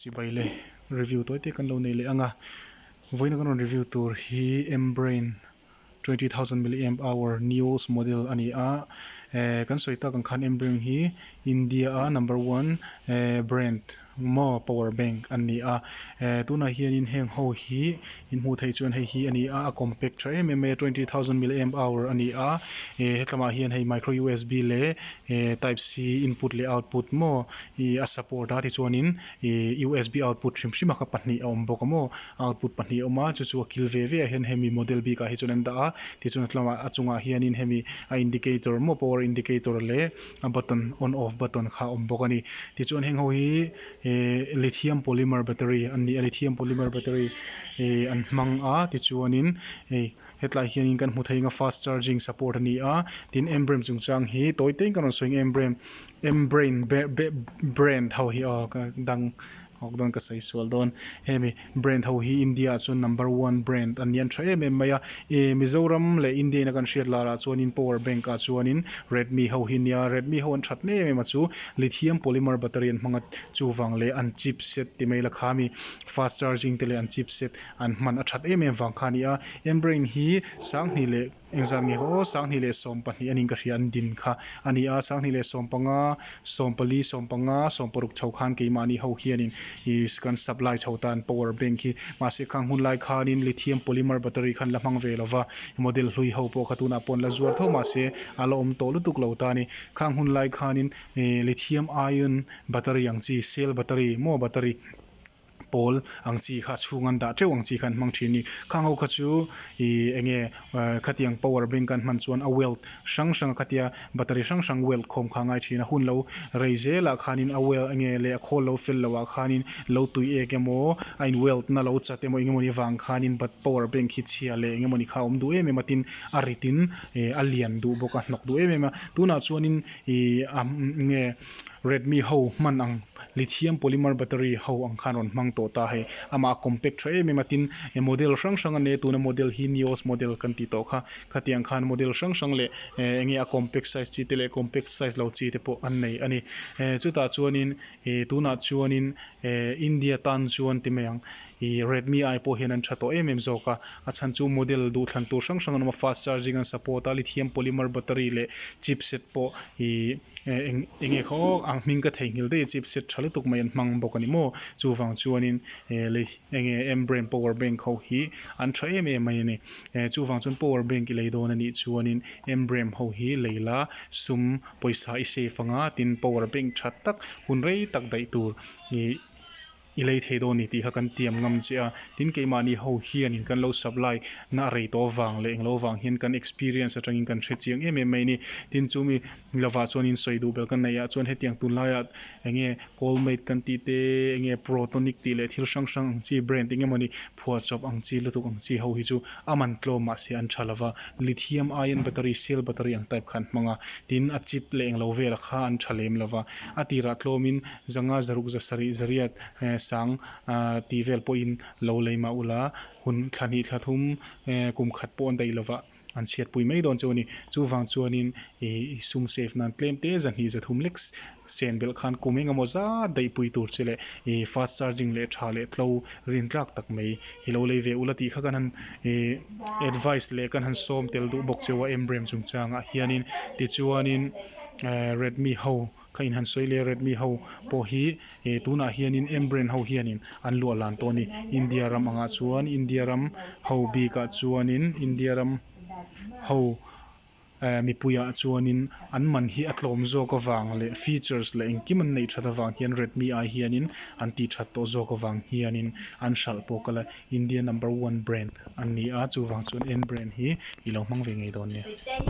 Chibai le, review tawi te kan lo nei leh ang a, vawiin a kan rawn review tur hi Ambrane 20,000 milliamp hour Nios model a ni a, eh kan sawi tak ang khan Ambrane hi India a number one eh brand maw power bank an ni a, eh tunah hianin heng ho hi in hmuh theih chuan hei hi a ni a, a compact tha em em mai a, 20,000 milliamp hour a ni a, eh hetlamah hian hei micro usb leh eh type c input leh output maw ih a support a tichuanin ih usb output hrim hrim a kha pahnih a awm bawk a maw output pahnih a awm a chu chu a kil ve ve ah hian hemi model bik ah hi chuan an dah a tichuan a tlangah a chungah hianin hemi a indicator maw power indicator leh a button on off button kha a awm bawk a ni tichuan heng ho hi ih lithium polymer battery an ni a lithium polymer battery ih an hmang a tichuanin hei hetlai hianin kan hmu thei ang a fast charging support a ni a tin ambrane chungchang hi tawi te in ka rawn sawi ang ambrane Ambrane brand ho hi aw ka dang awk dawn ka sawi sual dawn hemi brand ho hi India ah chuan number one brand an ni an tha em em mai a ih Mizoram leh India in a kan hriat lar ah chuanin power bank ah chuanin Redmi ho hi nia Redmi ho an that em em a chu lithium polymer battery an hmang a chuvang leh an chip set ti mai la kha mi fast charging te leh an chip set an hman a that em em vang kha a ni a Ambrane hi sanghnih leh Engzat nge aw 2012 a niin ka hria an din kha a ni a, 2015, 14, 15, 16 chho khan keimahni ho hianin ih kan supply chho tan power bank hi mahse khang hun lai khanin lithium polymer battery khan la hmang ve lova model hlui ho pawh kha tunah pawh an la zuar tho mahse a la awm tawh lutuk lo ta a ni. Khang hun lai khanin ih lithium ion battery ang chi cell battery maw battery pawl ang chi kha chhung an dah teuh ang chi kha an hmang thin a ni. Khang ho kha chu ih eng nge khatiang power bank an hman chuan a weld hrang hrang a khatia battery hrang hrang weld khawm kha a ngai thin a. Hun lo rei zelah khanin a weld eng nge leh a khawl lo fel loh ah khanin lo tui ek emaw a in weld na lo chat emaw eng emawni vang khanin bat power bank hi chhia leh eng emawni kha a awm duh em em a tin a rit in ih a lian duh bawk a hnawk duh em em a. Tunah chuanin ih a eng nge Redmi ho hman ang lithium polymer battery ho ang khan rawn hmang tawh ta hei. Amah a compact tha em em a tin model hrang hrang a nei a tuna model hi Nios model kan tih tawh kha. Khatiang khan model hrang hrang leh eng nge a compact size chi te leh compact size lo chi te pawh an nei a ni. Chutah chuanin tunah chuanin India tan chuan ti mai ang ih Redmi ai pawh hian an tha tawh em em zawk a. A chhan chu model duhthlan tur hrang hrang an awm a fast charging an support a lithium polymer battery leh chipset pawh ih eng eng nge kha aw a hming ka theihnghilh daih a chipset tha lutuk mai an hmang bawk a ni maw chuvang chuanin eh lei eng nge Ambrane power bank ho hi an tha em em mai a ni eh chuvang chuan power bank i lei dawn a nih chuanin Ambrane ho hi lei la sum pawisa i save anga tin power bank tha tak hun rei tak daih tur ih I lei thei dawn ni tih kha kan tiam ngam che a, tin keimahni ho hianin kan lo supply na a rei tawh avang leh englo avang hian kan experience atangin kan hre chiang em em mai a ni. Tin chumi lovah chuanin sawi duh bel kan neih ah chuan hetiang tunlaiah enge Colmate kan tih te, enge Protonic tih leh thil hrang hrang ang chi brand eng emawni phuahchawp ang chi lutuk ang chi ho hi chu a man tlawm mahse an tha lova, lithium ion battery, cell battery ang type kha an hmang a, tin a chip leh englo vela kha an tha lem lova, a tirah tlawmin Zanga zaruk za sarih zariat sang tih vel pawhin lo lei mah ula, hun thla hnih thla thum kum khat pawh an daih lova an chhiatpui mai dawn chu a ni. Chuvang chuanin i sum save nan tlem te zahnih zathum lek sen belh khan kum engemaw zat daihpui tur che leh i fast charging leh tha leh tlo rintlak tak mai hi lo lei ve ula tih kha kan han advice leh kan han sawm tel duh bawk cheu a Embrem chungchangah hianin tichuanin Redmi ho Kha in han sawi leh Redmi ho pawh hi eh tunah hianin Ambrane ho hianin an luah lan tawh a ni. India ram angah chuan India ram ho bikah chuanin India ram ho eh mipuiah chuanin an man hi a tlawm zawk avang leh features leh engkim an neih that avang hian Redmi ai hianin an tih that tawh zawk avang hianin an hralh pawh kal a India number one brand an ni a chuvang chuan Ambrane hi i lo hmang ve ngei dawn nia.